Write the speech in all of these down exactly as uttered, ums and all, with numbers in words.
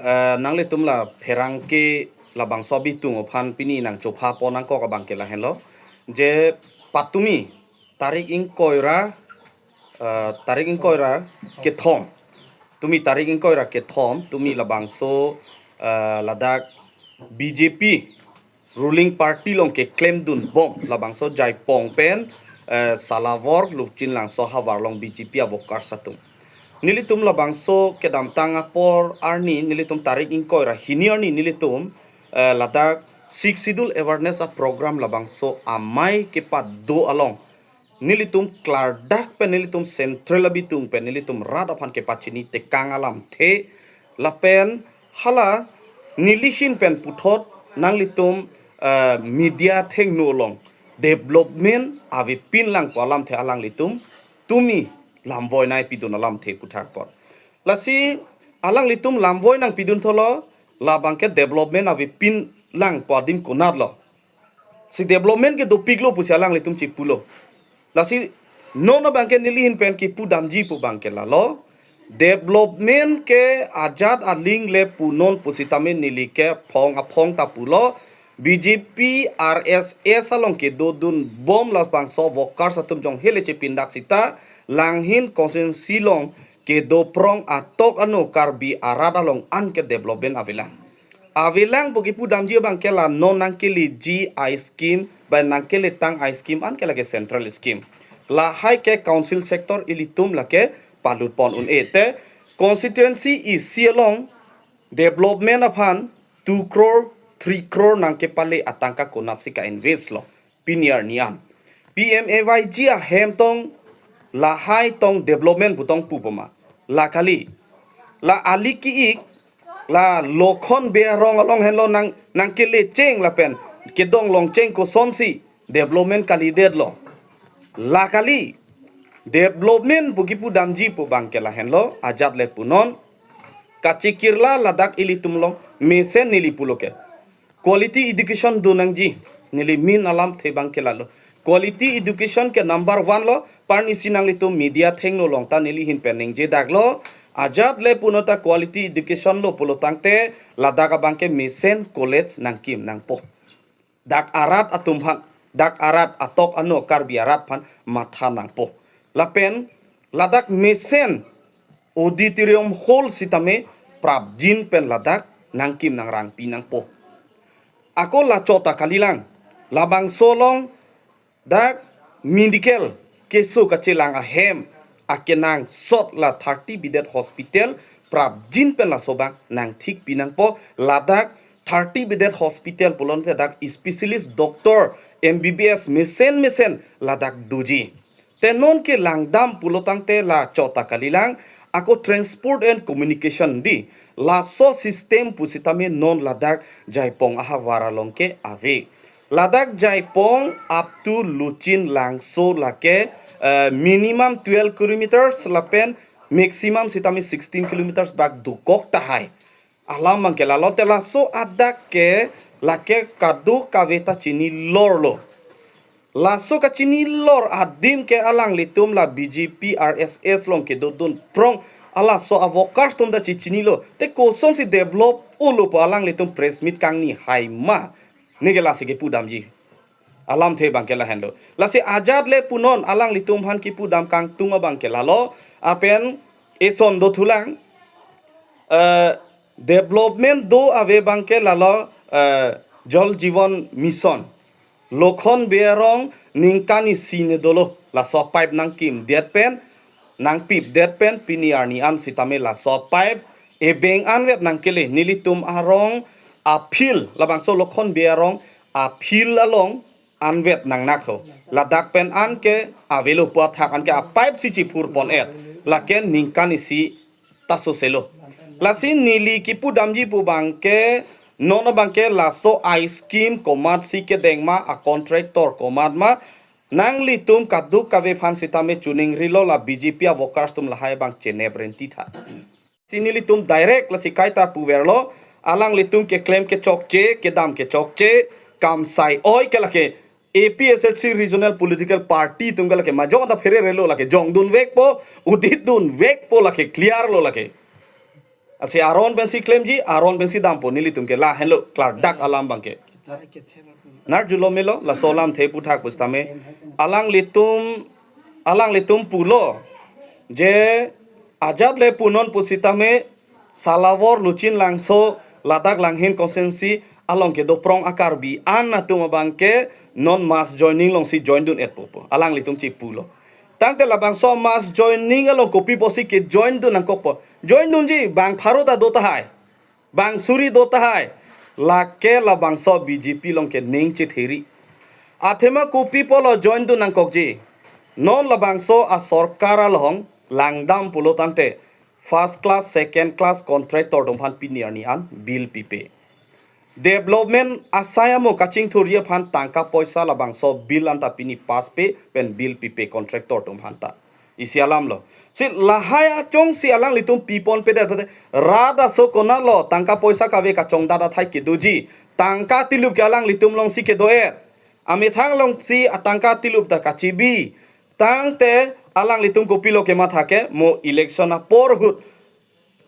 Eh, nanglitum la pherangke labangso abitung aphan pini nangchopha pon nangkok abang ke lahenlo. Je patumi tarik ingkoi ra, eh, tarik ingkoi ra kethom. Tumi tarik ingkoi ra kethom, tumi labangso, eh, ladak B J P ruling party along keklemdun bom labangso Jaipong pen, eh, Salawor Luchinlangso ahavar along B J P a-workers atum. Nelitum labangso kedamtang apor arni, nelitum tarik ingkoi ra hini arni nelitum, eh, ladak Sixth Schedule awareness a-program labangso amei kepado along nelitum klardak pen nelitum central abitung pen nelitum rat aphan kepachini tekang alamthe lapen hala nelihin pen puthot nanglitum, eh, media thengno along development avepin lang pu alamthe alanglitum tumi lamvoi nangpidun alamthe puthak apot. Lasi alanglitum lamvoi nangpidun tholo, labang ke development avepin lang pu adim konatlo. Si development ke dopiklo pusi alanglitum chipulo. Lasi non abang ke nelihin pen kipu damji pu abang ke lalo. Development ke ajat aling le punon pusitame neli ke phong aphong ta pulo. B J P R S S along kedodun bom labangso workers atum jong hele chepindak sita langhin constituency along kedo prong atok ano Karbi arat along an ke development avelang. Avelang pu kipu damji abang ke la non nangkeleji a-scheme, ba nangkeletang a-scheme an ke lake central scheme. Lahai ke council sector ilitum lake palut pon un-e te constituency isi along development aphan two crore, three crore nangkepale atangka konatsi ka-invest lo pini arni an. P M A Y G ahem tong lahai tong development pu tong pu boma. La kali. La ali ki-ik, la Lokhon Bey arong along henlo nang, nangkele cheng lapen kedong long cheng kosonsi development kalidetlo. La kali. Development pu kipu damji pu abang ke lahenlo, ajat le punon. Kachikirla ladak ilitum along mesen neli pulo ke. Quality education do nangji, neli min alamthe abang ke lalo. Quality education ke number one lo, parnisi nanglitum media thengno along ta nelihin pen ningje daklo, ajat le punon ta quality education lo pulo tangte, ladak abang ke mesen college nangkim nangpo. Dak arat atum aphan, dak arat atok ano Karbi arat aphan matha nangpo. Lapen, ladak mesen auditorium hall sitame prapjin pen ladak nangkim nangrangpi nangpo. Ako la chot ta kalilang, labangso along dak medical keso kachelang ahem akenangsot la thirty bedded hospital prapjin pen laso abang nangthikpi nangpo. Ladak thirty bedded hospital pulote dak specialist doctor M B B S mesen mesen ladak doji. Te non ke langdam pulo tangte la chot ta kalilang, ako transport and communication di. Laso system pusitame non ladak Jaipong ahavar along ke ave. Ladak Jaipong up to Luchinlangso lake, eh, minimum twelve kilometers lapen maximum sitame sixteen kilometers bak dokok tahai. Alam abang ke lalo te laso adak ke lake kadokave ta chinilorlo. Laso kachinilor adim ke alanglitum la B J P R S S along kedodun prong alaso a-workers atum ta chichinilo. Te kosonsi develop-olo pu alanglitum press meet kangni hai ma? Neke lasi kipu damji. Alamthe abang ke lahenlo. Lasi ajat le punon alanglitum aphan kipu dam kangtung abang ke lalo. Lapen eson dothulang, eh, development do ave abang ke lalo, eh, Jal Jeevan Mission. Lokhon Bey arong ningkan isi ne dolo. Laso pipe nangkimdet pen, nangpipdet pen, pini arni an sitame laso pipe ebeng anvet nangkele, nelitum arong a-field, labangso Lokhon Bey arong a-field along anvet nangnaklo. Ladak pen an ke avelo pu athak an ke a-pipe si chiphur pon-et. Lake ningkan isi ta soselo. Lasi neli kipu damji pu abang ke, non abang ke laso a-scheme komatsi kedeng ma, a-contractor komat ma, nanglitum kadokave aphan sitame chuning rilo, la B J P a-workers atum lahai abang chenep renti tha. Si nelitum direct lasi kaita puverlo, alanglitum keklem kechokche, kedam kechokche, kam sai oi ke lake A P H L C Regional Political Party atum ke lake majok ta phererelo lake, jongdunvekpo, uditdunvekpo lake, clear lo lake. Asi aron pensi klemji, aron pensi dampo, nelitum ke lahenlo, klardak alam abangke. Narjulo melo, laso alamthe aputhak pusitame, alanglitum, alanglitum pulo, je ajat le punon pusitame, Salawor, Luchin Langso, ladak Langhin constituency along kedo prong a-Karbi an atum abangke non mass joining alongsi join dun-etpo pu alanglitum chipulo. Tangte labangso mass joining along kopi pusi ke-join dun nangkokpo? Join dunji, bang pharo ta do tahai, bang suri do tahai. Lake labangso B J P along ke ning chetheri. Athema kopi pulo join dun nangkokji? Non labangso asorkar along langdam pulo tangte first class, second class contractor atum aphan pini arni an bill pipe. Development asai amo kachingthurji aphan tangka poisa labangso bill anta pini pass-pe pen bill pipe contractor atum aphanta. Isi alamlo. Si lahai achongsi alanglitum piponpedet pute, rat aso konatlo tangka poisa kave kachongdat athai kedoji? Tangka tilup ke alanglitum alongsi kedo-et. Amethang alongsi atangka tilup ta kachibi. Tangte alanglitum kopilo kematha ke, mo election apor ahut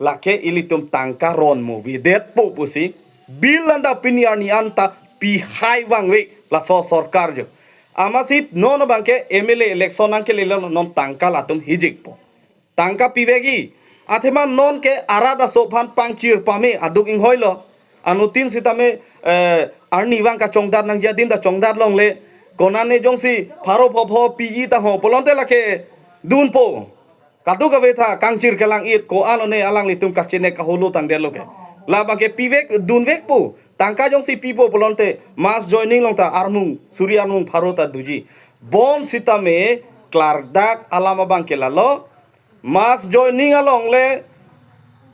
lake ilitum tangka ron mo avedetpo pusi bill anta pini arni anta pihai vangve laso sorkar jo. Amatsi non abangke M L A election nangkelelo, non tangka latum hijikpo. Tangka pivekji. Athema non ke arat aso aphan pangchir pame aduk inghoilo. Anuttin sitame, eh, arnivang kachongdat nangji adim ta chongdat longle. Konane jongsi pharo phopho piji ta ho pulote lake dunpo. Kadokave tha kangchir kelang-it ko-an one alanglitum kachene kaholo tangdetlo ke. Labangke pivek dunvekpo. Tangka jongsi pipo pulote mass joining along ta armung, suri armung pharo ta doji. Bonsitame klardak alam abangke lalo. Mass joining along le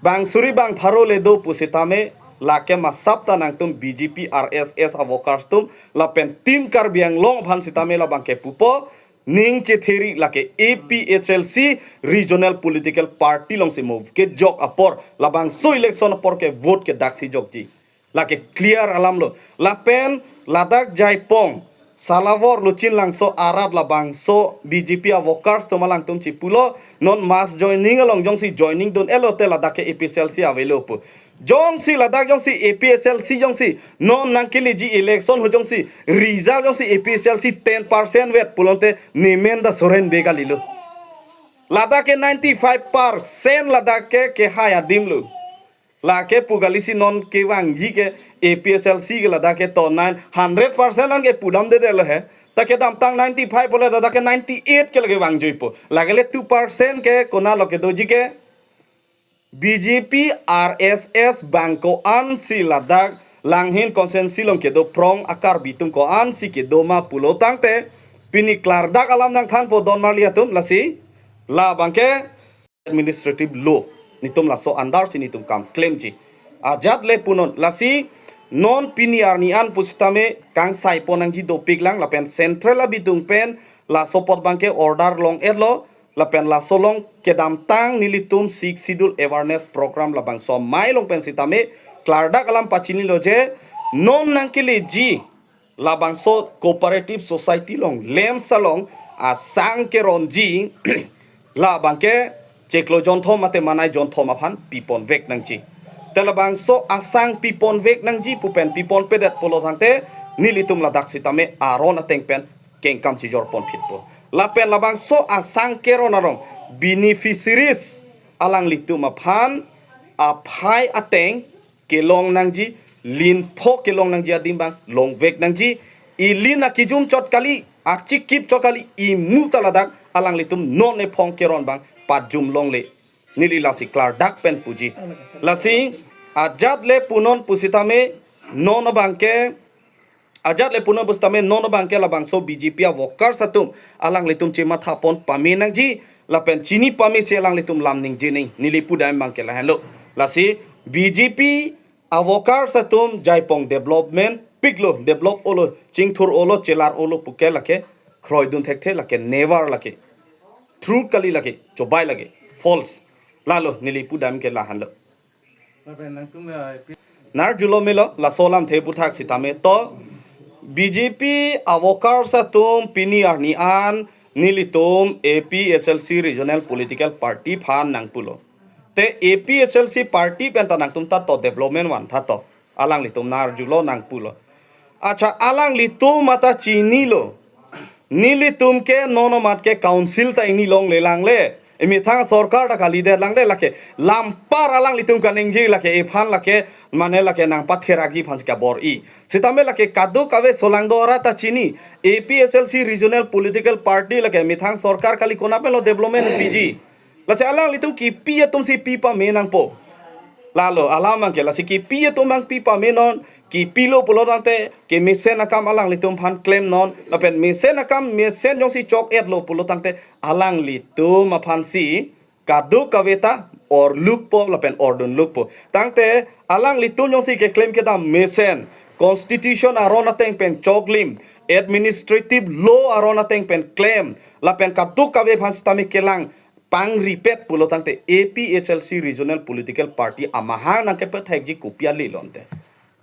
bang suri bang pharo le do pusitame, lake masap ta nangtum B J P R S S a-workers atum lapen Team Karbi Anglong aphan sitame labangke pupo, ning chetheri lake A P H L C regional political party alongsi mo kejok apor, labangso election apor ke vote ke daksi jokji. Lake clear alamlo. Lapen ladak Jaipong, Salawor, Luchin Langso arat labangso B J P a-workers atum alangtum chipulo, non mass joining along jongsi joining dun-etlo te ladak ke A P H L C avelo pu. Jongsi ladak jongsi A P H L C jongsi non nangkeleji election ahut jongsi result jongsi A P H L C ten percent vet pulote nemen ta soren be kalilo. Ladak ke ninety-five percent ladak ke kehai adimlo. Lake pu kalisi non kevangji ke A P H L C ke ladak ke to nine hundred percent an ke pudamdedetlo he. Ta kedamtang ninety-five pule ladak ke ninety-eight ke lake vangjuipo. Lake le two percent ke konatlo kedoji ke? B J P R S S bang ko-ansi ladak Langhin constituency along kedo prong a-Karbi atum ko-ansi kedo ma pulo tangte pini klardak alam nangthanpo don marli atum, lasi labangke administrative law, netum laso under si netum kam klemji. Ajat le punon, lasi non pini arni an pusitame kangsai pon nangji dopiklang, lapen central abidung pen laso apot abangke order long-etlo, lapen laso along kedamtang nelitum Sixth Schedule awareness program labangso amei along pen sitame klardak alam pachinilo je non nangkeleji labangso cooperative society along, LAMPS along asang keronji labangke chiklo jonthom mate manai jonthom aphan piponvek nangji. Te labangso asang piponvek nangji pu pen piponpedet pulo tangte nelitum ladak sitame aron ateng pen kengkam chijor ponphitpo. Lapen labangso asang keron arong beneficiaries alanglitum aphan aphai ateng kelong nangji, lin pho kelong nangji adim abang longvek nangji. Ilin akijum chot kali, achikip chot kali, imu ta ladak alanglitum non ephong keron abang pajum longle. Neli lasi klardak pen puji. Lasi ajat le punon pusitame non abangke, ajat le punon pusitame non abangke labangso B J P a-workers atum alanglitum chematha pon pame nangji, lapen chini pamesi alanglitum lam ningje nang, neli pudam abangke lahenlo. Lasi B J P a-workers atum Jaipong development piklo, develop olo, chingthur olo, chelar olo puke lake kroidun thekthe, lake never, lake true kali, lake chobai, lake false. Lalo neli pudam ke lahenlo. Narjulo melo, laso alamthe aputhak sitame to B J P a-workers atum pini arni an nelitum A P H L C regional political party aphan nangpulo. Te A P H L C party pen ta nangtum ta to development van tha to. Alanglitum nang arjulo nang pulo. Acha alanglitum mata chinilo. Nelitum ke non amat ke council ta ingni longle langle. Emethang sorkar ta kalidet langle lake. Lampar alanglitum kaningje lake ephan lake mane lake nangpatherakji aphan si kabor-i. Sitame lake kadokave solangdo arat ta chini. A P H L C regional political party lake methang sorkar kali konat pen lo development piji. Lasi alanglitum kipi atum si pi pame nangpo. Lalo alam abang ke lasi kipi atum abang pi pame non, kipilo pulo tangte kemesen akam alanglitum aphan klemnon, lapen mesen akam mesen jongsi chok-etlo pulo tangte alanglitum aphan si kadokave ta orlukpo lapen ordunlukpo. Tangte alanglitum jongsi keklem kedam mesen, constitution aron ateng pen choklim, administrative law aron ateng pen klem, lapen kadokave aphan sitame kelang pangripet pulo tangte A P H L C regional political party amahang nangkepethekji kopi ale lonte.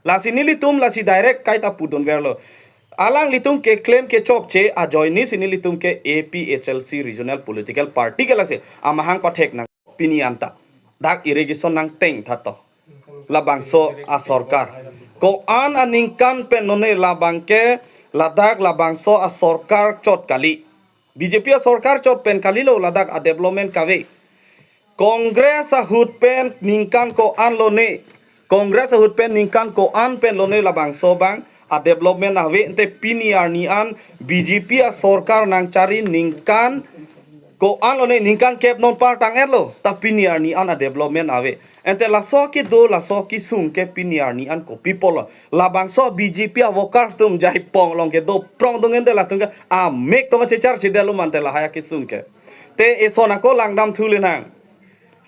Lasi nelitum lasi direct kaita pudunverlo. Alanglitum keklem kechokche ajoine si nelitum ke A P H L C regional political party ke lasi amahang pathek nang pini anta. Dak irrigation nangteng tha to. Labangso asorkar. Ko-an aningkan pen lone labang ke ladak labangso asorkar chot kali. B J P asorkar chot pen kalilo ladak a development kave. Congress ahut pen ningkan ko-an lone. Congress ahut pen ningkan ko-an pen lone labangso abang a development ave ante pini arni an B J P asorkar nangchari ningkan ko-an lone ningkan kep non par tang-etlo. Ta pini arni an a development ave. Ante laso kedo laso kesung ke pini arni an kopi pulo. Labangso B J P a workers atum Jaipong along kedo prong dong ante latum ke amek tong chechar chedetlo mante lahai akesung ke. Te eson ako langdam thule nang.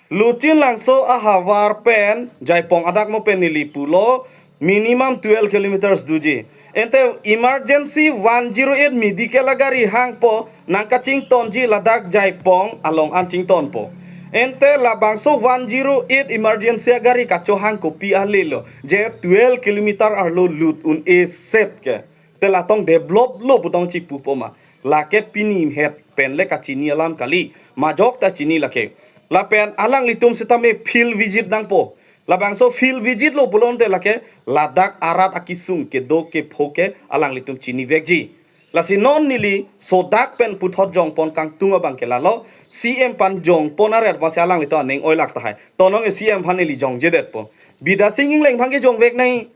Luchinlangso ahavar pen Jaipong adak mo pen neli pulo minimum twelve kilometers doji. Ante emergency one zero eight medical agari hangpo nangkachingtonji ladak Jaipong along an chingtonpo. Ante labangso one zero eight emergency agari kachohang kopi alelo je twelve kilometer arlo lut un-e set ke. Te la tong developlo pu tong chipupo ma. Lake pini het pen le kachini alam kali. Majok ta chini lake. Lapen alanglitum sitame field visit nangpo. Labangso field visit lo pulote lake ladak arat akesung kedo kepho ke alanglitum chinivekji. Lasi non neli sodak pen puthot jongpon kangtung abang ke lalo C M aphan jongpon aret masi alanglitum aning oilak tahai. Tonong e C M aphan neli jongjedetpo. Bidya Sing Engleng aphan ke jongvek nai.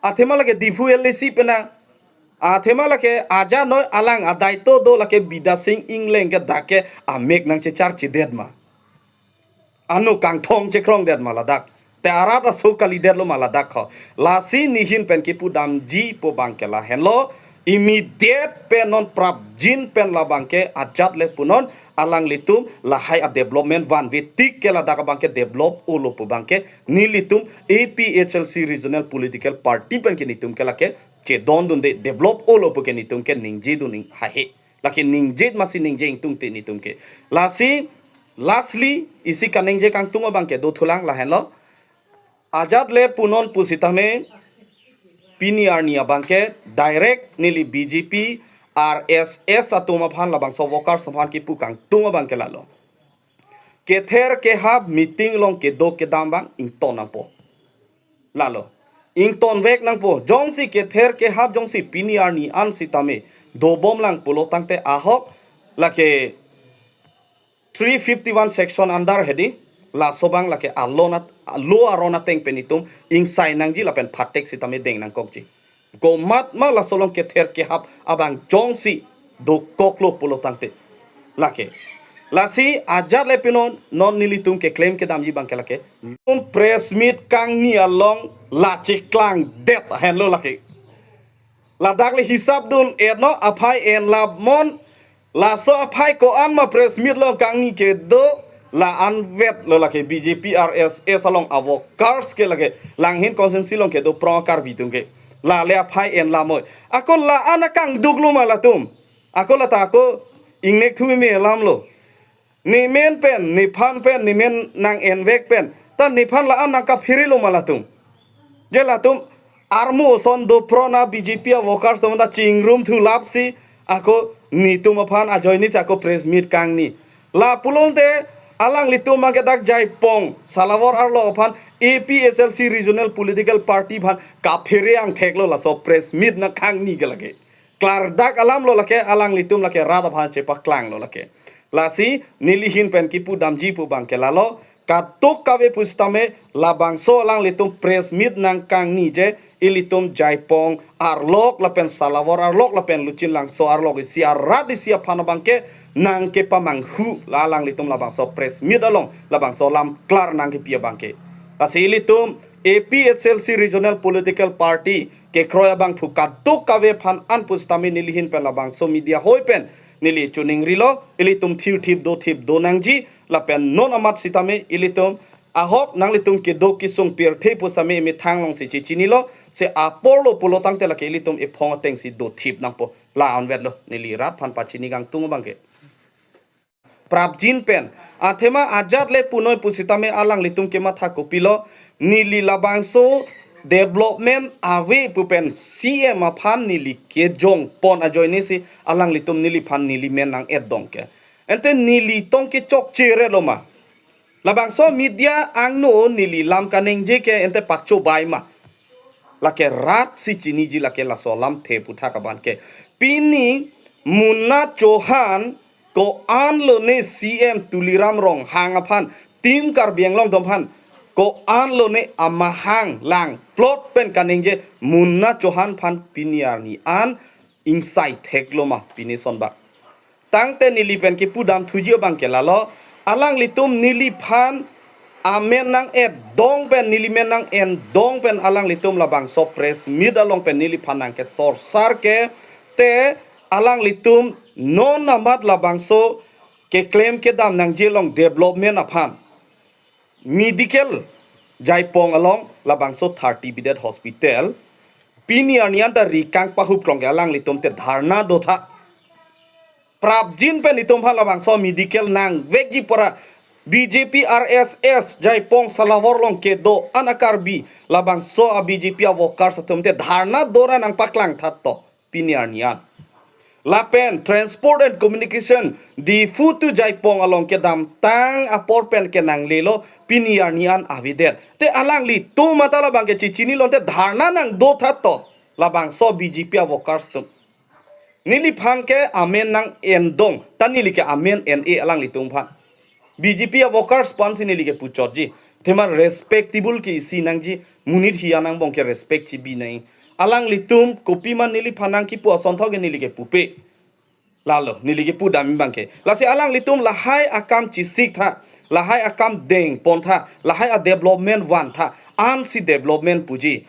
Athema lake Diphu L A C pen nang. Athema lake aja noi alang adaito do lake Bidya Sing Engleng ke dak ke amek nangchechar chedet ma. Ano kangthong chekrongdet ma ladak. Te arat aso kalidetlo ma ladak ho. Lasi nehin pen kipudamji pu abang ke lahenlo. Immediate pen non prapjin pen labang ke ajat le punon alanglitum lahai a development vanve tik ke ladak abang ke develop-olo pu abang ke nelitum A P H L C regional political party pen ke netum ke lake chedondunde develop-olo pu ke netum ke ningjedun ning hahe. Lake ningje masi ningje ingtungte netum ke. Lasi lastly isi kaningje kangtung abang ke dothulang lahenlo. Ajat le punon pusitame pini arni abang ke direct neli B J P R S S atum aphan labangso workers aphan kipu kangtung abang ke lalo. Kether kehap meeting along kedo kedam abang ington nangpo. Lalo. Ingtonvek nangpo. Jongsi kether kehap jongsi pini arni an sitame dobomlang pulo tangte ahok lake three fifty-one section under hedi. Laso abang lake alonat alo aron ateng pen itum ingsai nangji lapen phatek sitame deng nangkokji. Komat ma laso along kether kehap abang jongsi dokoklo pulo tangte. Lake. Lasi ajat le pinon non nelitum keklem kedamji abang ke lake. Lun press meet kangni along la cheklangdet henlo lake. Ladak le hisap dun-etnon aphai enlap mon. Laso aphai ko-an ma press meet along kangni kedo la-an vetlo lake B J P R S S along a workers ke lake Langhin constituency along kedo prong Karbi atum ke. La le aphai enlap moi. Ako la-an akangduklo ma latum. Ako lata ako ingnek thu me alamlo. Nemen pen, nephan pen, nemen nang-envek pen. Ta nephan la-an nangkapherelo ma latum. Je latum armu ason do prona B J P a workers atum ta chingrum thu lapsi ako netum aphan ajoine si ako press meet kangni. La pulote Alanglitum abangke dak Jaipong Salawar arlo aphan A P H L C Regional Political Party aphan kaphere angthek lo laso press meet nangkangni ke lake. Klardak alam lo lake, alanglitum lake rat aphan chepaklang lo lake. Lasi neli ahin pen kipu damji pu abangke lalo, kadokave pusitame labangso alanglitum press meet nangkangni je ilitum Jaipong arlok lapen Salawar arlok lapen Luchinlangso arlok isi arat isi aphan abangke nangkepamanghu, la alanglitum labangso press meet along labangso alam klar nangkepi abangke. Lasi ilitum A P H L C Regional Political Party kekroi abangphu kadokave aphan an pusitame neli ahin pen labangso media hoi pen neli choningrilo, ilitum thirthip dothip do nangji, lapen non amat sitame ilitum ahok nanglitum kedo kesung pirthe pusitame emethang alongsi chechinilo, se apor lo pulo tangte lake ilitum ephong atengsi dothip nangpo, la anvet lo neli rat aphan pachini kangtung abangke. Prapjin pen, athema ajat le punoi pusitame alanglitum kematha kopilo, neli labangso development ave pu pen C M aphan neli kejongpon ajoine si alanglitum neliphan neli men nang-etdong ke. Ante neli tong kechokche re lo ma? Labangso media angno neli lam kaningje ke ante pachobai ma? Lake rat si chiniji lake laso alamthe aputhak abangke. Pini Munna Chauhan ko-an lone C M Tuliram Ronghang aphan, Team Karbi Anglong atum aphan ko-an lone amahang lang plot pen kaningje Munna Chauhan aphan pini arni an ingsai thek lo ma pini sonbak? Tangte neli pen kipu damthuji abangke lalo, alanglitum neliphan amen nang-etdong pen, neli men nang-endong pen alanglitum labangso press meet along pen neliphan nangkesorsar ke, te alanglitum non amat labangso keklem kedam nangji along development aphan, medical Jaipong along labangso thirty bedded hospital pini arni an ta ri kangpahup klong ke alanglitum te dharna dotha. Prapjin pen itum aphan labangso medical nangvekji pura. B J P R S S Jaipong Salawar along kedo an a-Karbi labangso a-B J P a-workers atum te dharna dora nangpaklangtha to pini arni an. Lapen Transport and Communication Diphu to Jaipong along kedamtang apor pen ke nanglelo, pini arni an avedet. Te alanglitum mata labangke chechinilo te dharna nangdotha to labangso B J P a-workers atum. Neliphan ke amen nang-endong, ta neli ke amen en-e alanglitum aphan. B J P a-workers aphansi neli kepuchotji. Athema respectable ke isi nangji, monit hiya angbong ke respect chibi nang. Alanglitum kopima neliphan nangkipu asonthot ke neli kepupe. Lalo, neli kipu dam abangke. Lasi alanglitum lahai akam chesiktha, lahai akam dengpontha, lahai a-development vantha, ansi development puji.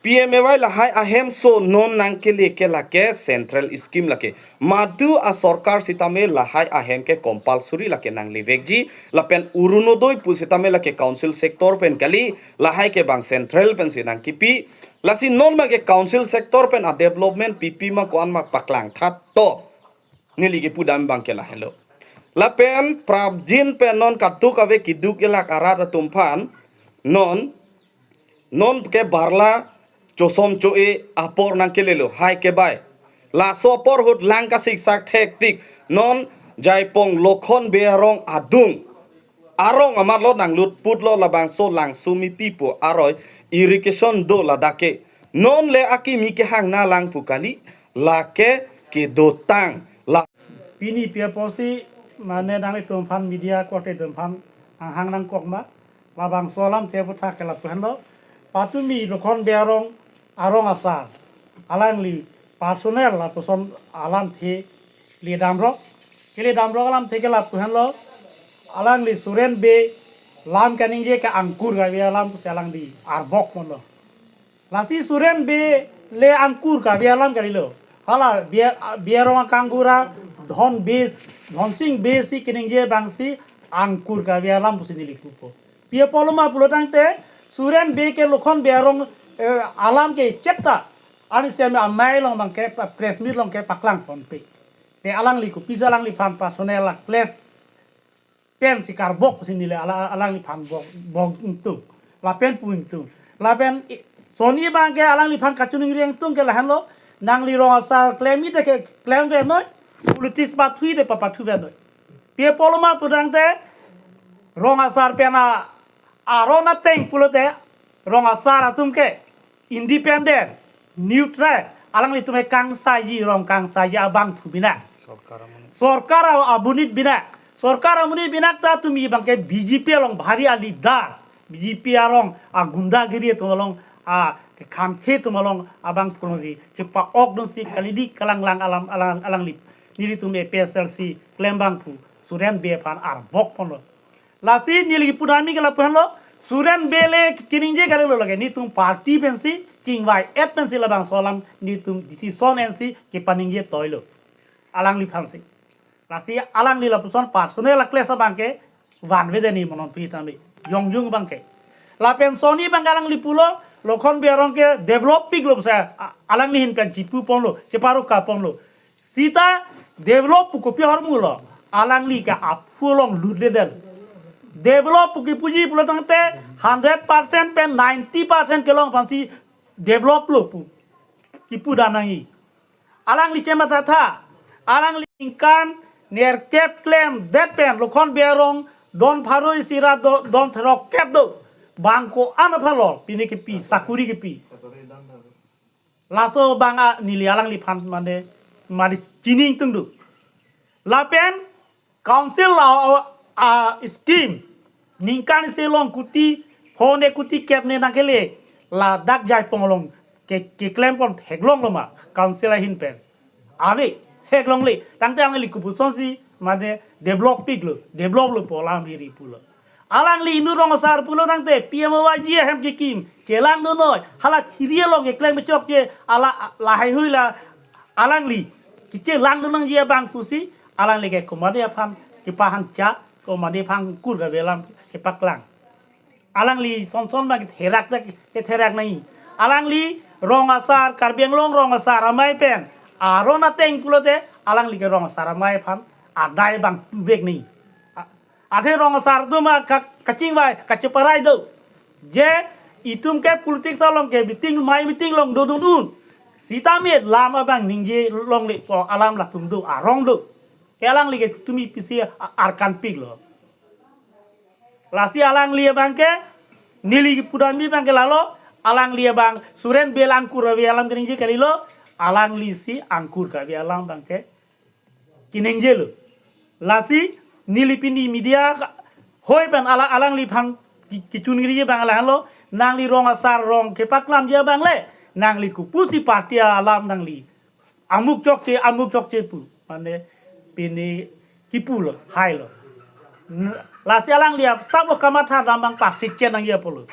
P M A Y lahai ahemso non nangkele ke lake central scheme lake. Madu a-sorkar sitame lahai ahem ke compulsory lake nanglevekji, lapen Orunodoi pusitame lake council sector pen kali, lahai ke bang central pensi nangkipi. Lasi non abangke council sector pen a-development pipi ma ko-an ma paklangtha to. Neli kipu dam abangke lahenlo. Lapen prapjin pen non kadokave keduk elak arat atum aphan non, non ke barla chosom cho-e apor nangkelelo, hai kebai. Laso apor ahut lang kasiksak thektik, non Jaipong Lokhon Bey arong adung, arong amatlo nanglutputlo labangso Langsomipi pu aroi irrigation do ladak ke. Non le akimi kehangna lang pu kali, lake kedotang la. Pini pi apotsi mane nanglitum aphan media korte atum aphan nanghang nangkok ma, labangso alamthe aputhak ke lapu henlo. Patumi Lokhon Bey arong, arong asar, alangli personal lapuson alamthe ledamrok. Keledamrok alamthe ke lapu henlo, alangli Suren Bey lam kaningje ke angkur kave alam pusi alangli arbok ponlo. Lasi Suren Bey le angkur kave alam kalilo. Hala Bey, Bey arong akangkur a Dhon Bey, Dhonsing Bey si kaningje abangsi angkur kave alam pusi neli kipupo. Pi apotlo ma pulo tangte Suren Bey ke Lokhon Bey arong, eh, alam ke chepta. Ani seme amei along abangke pa-, press meet along ke paklangponpe. Te alangli kopisi alangliphan personal a-clash pensi karbok pusi neli ala-, alangliphan bok, bok ingtung. Lapen pu ingtung. Lapen i-, soni abangke alangliphan kachiningri ingtung ke lahenlo, nangli rong asar klem-i te ke klemvennoi, politics pathu-i te papathuvenoi. Pi apotlo ma pu tangte, Rong asar pen a aron ateng pulote, rong asar atum ke independent, neutral, alanglitum ke kangsaiji, rong kangsaiji abangphu binak. Sorkar amonit. Sorkar a-, amonit binak. Sorkar amonit binak ta tumi abangke B J P along bhari a-leader. B J P along a-gundagiri atum along a-kekhamkhe atum along abangphu alongsi chepa-okdunsi kalidi kalanglang alam, alang, alangli. Nelitum A P H L C klembangphu Suren Bey aphan arbok ponlo. Lasi neli kipu damji ke lapu henlo, Suren Bey le kiningje kalilo lake, netum party pensi chingvai-et pensi labangso alam netum decision ensi kepaningje toilo. Alangliphansi. Lasi alangli lapuson personal a-clash abangke vanvede ni monon pi tame. Yongjung abangke. Lapen soni abangke alangli pulo, Lokhon Bey arong ke develop piklo pusi a-, alangli ahin pen chipu ponlo, cheparuka ponlo. Sita develop pu kopi ahormu lo, alangli ke aphu along lutledetlo. Develop pu kipuji pulo tangte hundred percent pen ninety percent kelong aphansi develop lo pu kipu dam nangji. Alangli chemathatha, alangli ningkan nerkep klemdet pen Lokhon Bey arong don pharo isi ra do-, don therok kep do. Bang ko-an aphan lo, pine kipi, sakuri kipi. Laso abang a neli alangliphan mane, mane chini ingtung do. Lapen council a, a, a scheme ningkan isi along kuti phone kuti kep ne nangkele, ladak Jaipong along ke, keklem pon theklonglo ma council ahin pen. Ave, theklongle. Tangte alangli kopusonsi mane develop piklo, develop lo pu alam hiri pulo. Alangli inut rong asar pulo tangte P M A Y G ahem kekim chelangdunnoi, hala thiri along keklem chokche, ala lahaihui la alangli kechelangdun nangji abang pusi alangli ke komatne aphan kepahangcha, komatne aphan kur Karbi alam kepaklang. Alangli sonson abang ketherak ta ketherak nangji. Alangli rong asar, Karbi Anglong rong asar amei pen aron ateng pulote alangli ke rong asar amei aphan adai abang tuvek nangji. A-, athe rong asar atum a ka-, kachingvai, kacheparai do. Je itum ke politics along ke meeting, amei meeting along dodun un. Sitame lam abang ningje longle pu alam latum do, arong do. Ke alangli ke tumi pisi a-, arkan piklo. Lasi alangli abangke, neli kipu damji abangke lalo, alangli abang Suren Bey angkur ave alam keningje kalilo, alanglisi angkur kave alam abangke keningjelo. Lasi neli pini media ka-, hoi pen ala-, alangliphan ki-, kechun giri abang lahenlo, nangli rong asar rong kepaklamji abang le, nangli kopusi party alam nangli amuk chokche, amuk chokche pu. Mane pini kipulo, hailo. N-, lasi alangli ap-, tabo kamatha dam abang parsik chen nangji apotlo.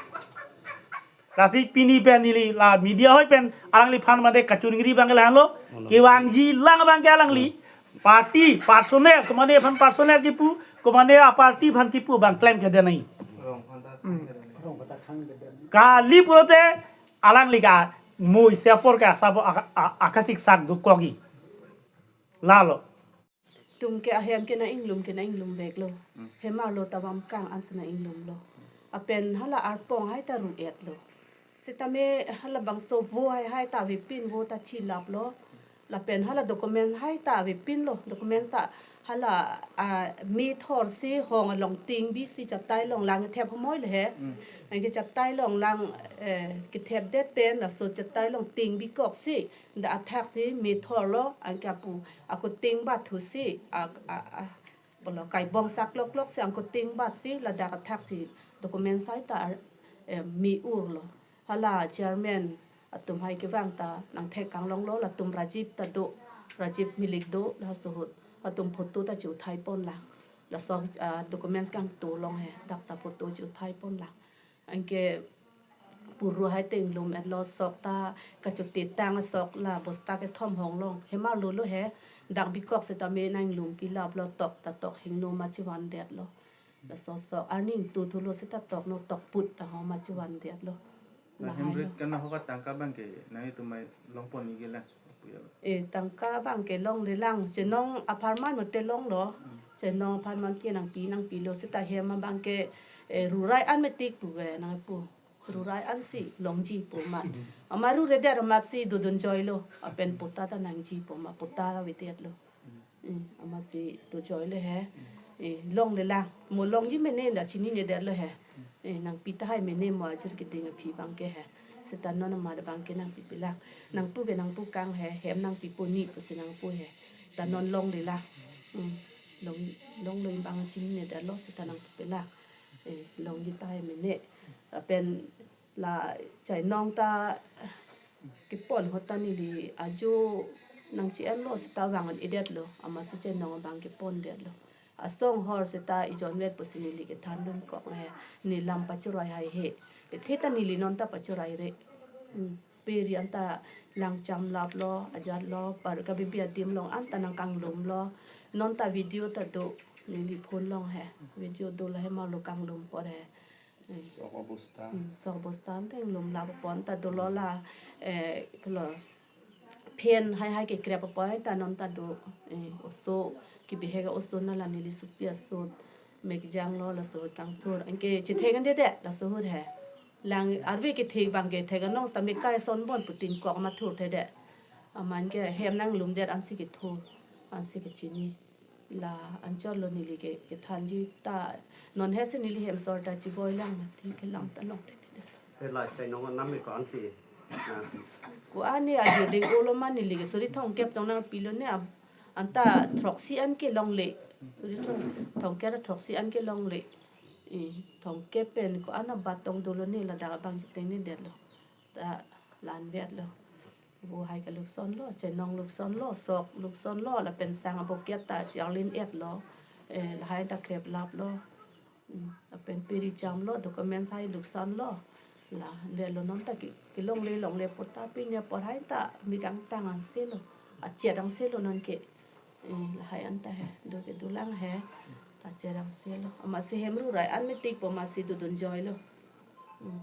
Lasi pini pen neli la media hoi pen alangliphan mane kachun giri abang lahenlo. Mono. Kevangji lang abangke alangli. Hmm. Party, personal, komatne aphan personal kipu, komatne a-party aphan kipu abang klemkledet nangji. Hmm. Kali pulote alangli ke mui se apor ke asabo aka-, a-, akasik sak dukokji. Lalo. Tum ke ahem ke na inglum ke na inglum veklo. Hmm. Hem arlo ta bam kang ansi na inglumlo. Apen hala arpong hai ta ru-etlo. Sitame halabangso vo hai hai ta avepin, vo ta chilaplo. Lapen hala document hai ta avepinlo. Document ta hala, ah, methor si hong along ting bisi chatai along lang thep homoi le he. Hmm. Anke chatai along lang, eh, kethepdet pen laso chatai along ting bikoksi. Dak athak si methorlo, anke apu, ako ting bat thusi, a, a, a, bolo kaibong sak lok lok si angko ting bat si, ladak athak si document sai ta, eh, mi-urlo. Hala chairman atum hai kevang ta nangthek kanglonglo, latum Rajiv ta do, Rajiv Milik do, laso ahut atum photo ta chiuthai ponlang. Laso, ah, documents kangtulong he, dak ta photo chiuthai ponlang. Anke puru hai ta inglum-etlo, sok ta kachote tang sok la bosta kethom honglong. Hem arlo lo he, dak bikok sitame na inglum pilaplo, tok ta tok hingno ma chevandetlo. Laso sok arni ingtu thulo sita tokno, tok put ta ho ma chevandetlo. Na lahai hemrit lo. Kan ho ka tangka abangke nanglitum mai longpon ni ke lang. Eh, tangka abangke longlelang, chenong apharman mate longlo. Hmm. Chenong apharman ke nangpi nangpilo sita hem abangke, eh, rurai an metik pu ke nangpu. Rurai ansi longji pu ma. Hmm. Amat ruredet amatsi dodun joilo. Apen patta ta nangji pu ma, patta avedetlo. Hmm. Hmm, amatsi do joilo he. Hmm. Eh, longle lang. Mo longji mene la chinine detlo he. Eh, nangpi tahai mene mo ajir keding aphi abangke he. Seta non amat abangke nangpipe lang. Nangpu ke nangpu kang he. Hem nangpipo ni pusi nangpu he. Ta non longle lang. Hmm. Long, longlo abang chinine detlo seta nangpipe lang. Eh, longji tahai mene. Lapen la chainong ta kepon ahut ta neli ajo nangchi-enlo seta vang-un-edetlo, amatsi chainong abang kepondetlo. Asonghor seta ejonvet pusi neli kethandun kok he, ne lam pachorai haihe. Kethe ta neli non ta pachorai re. Hmm. Peri anta langcham laplo, ajatlo, par kabibi adim along anta nangkanglumlo. Non ta video ta do, neli phone along he. Video do la he, malo kanglum apor he. Eh. Sok obosta. Hmm, sok obosta anta inglum lap apot ta dolo la, eh, pulo. Phen haihai kekrep apot ta non ta do, eh, oso, kebihek oso na la neli supi aso, mekjanglo laso ahut kangthur. Anke chethek-un-edet laso ahut he. Lang arve kethek abangke thek anong seta mekai ason bon pu tin kok ma thurthedet. Amat ke hem nanglumdet ansi kethur, ansi kechini. La anchotlo neli ke, kethanji ta. Non he si neli hem asor ta chiboi lang mati, kelang ta longthedet. Te la chainong anam me ko-an pi? Na. Ko-an ne ajo ding olo ma neli ke suri thomkep tong nangpilo ne ab-, anta throksi an ke longle. Suri thom-, thomkep throksi an ke longle. Eh, thomkep pen ko-an abat tong dolo ne ladak abang chitengnedetlo. Ta la-an vetlo. Vo hai ke luksonlo, chainong luksonlo, sok luksonlo, lapen sang aboket ta charlin-etlo, eh, lahai ta kreplaplo. Hmm, lapen peri chamlo, documents hai luksonlo. La, lelo non ta ke, kelongle longle apot ta pini apor hai ta mi kangtang angselo, achet angselo non ke. Eh, lahai anta he, do ke dolang he, ta achet angselo. Amatsi hem rurai an metikpo amatsi dodun joilo. Hmm.